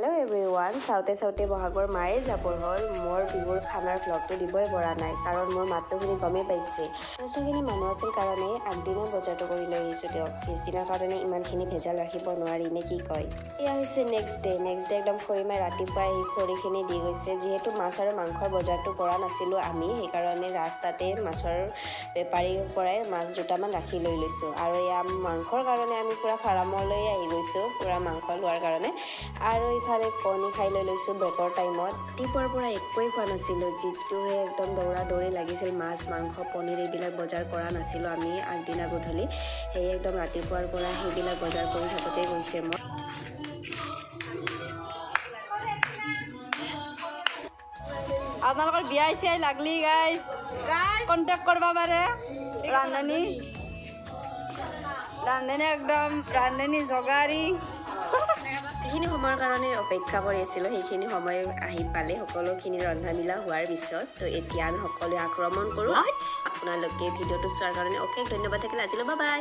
Hello' everyone, চাওঁতে চাওঁতে বহাগৰ মাহে যাবৰ হ'ল। মোৰ বিহুৰ খানাৰ ভ্লগটো দিবই পৰা নাই, কাৰণ মোৰ মাতটো শুনি গমেই পাইছে। যথেষ্টখিনি মানুহ আছিল কাৰণে আগদিনা বজাৰটো কৰি লৈ আহিছোঁ দিয়ক। পিছদিনাৰ কাৰণে ইমানখিনি ভেজাল ৰাখিব নোৱাৰি নে কি কয়? এয়া হৈছে নেক্সট ডে। নেক্সট ডে একদম খৰিমাই ৰাতিপুৱাই আহি খৰিখিনি দি গৈছে। যিহেতু মাছ আৰু মাংসৰ বজাৰটো কৰা নাছিলোঁ আমি, সেইকাৰণে ৰাস্তাতে মাছৰ বেপাৰীৰ পৰাই মাছ দুটামান ৰাখি লৈ লৈছোঁ। আৰু এয়া মাংসৰ কাৰণে আমি পূৰা ফাৰ্মলৈ আহি গৈছোঁ, পূৰা মাংস লোৱাৰ কাৰণে। আৰু ইফালে কণী খাই লৈ লৈছোঁ ব্ৰেকৰ টাইমত। ৰাতিপুৱাৰ পৰা একোৱেই খোৱা নাছিলোঁ, যিটোহে একদম দৌৰা দৌৰি লাগিছিল। মাছ, মাংস, পনীৰ এইবিলাক বজাৰ কৰা নাছিলোঁ আমি আগদিনা গধূলি। সেয়ে একদম ৰাতিপুৱাৰ পৰা সেইবিলাক বজাৰ কৰি থাকোঁতেই গৈছে মোৰ। আপোনালোকৰ বিয়া চিয়াই লাগলি গাইজ, কণ্টেক্ট কৰিব পাৰে। ৰান্ধনী ৰান্ধনী একদম ৰান্ধনী জগাৰী। সেইখিনি সময়ৰ কাৰণে অপেক্ষা কৰি আছিলোঁ, সেইখিনি সময় আহি পালে। সকলোখিনি ৰন্ধা মেলা হোৱাৰ পিছত তো এতিয়া আমি সকলোৱে আক্ৰমণ কৰোঁ। আপোনালোকে ভিডিঅ'টো চোৱাৰ কাৰণে অশেষ ধন্যবাদ থাকিল। আজিলৈ বাই।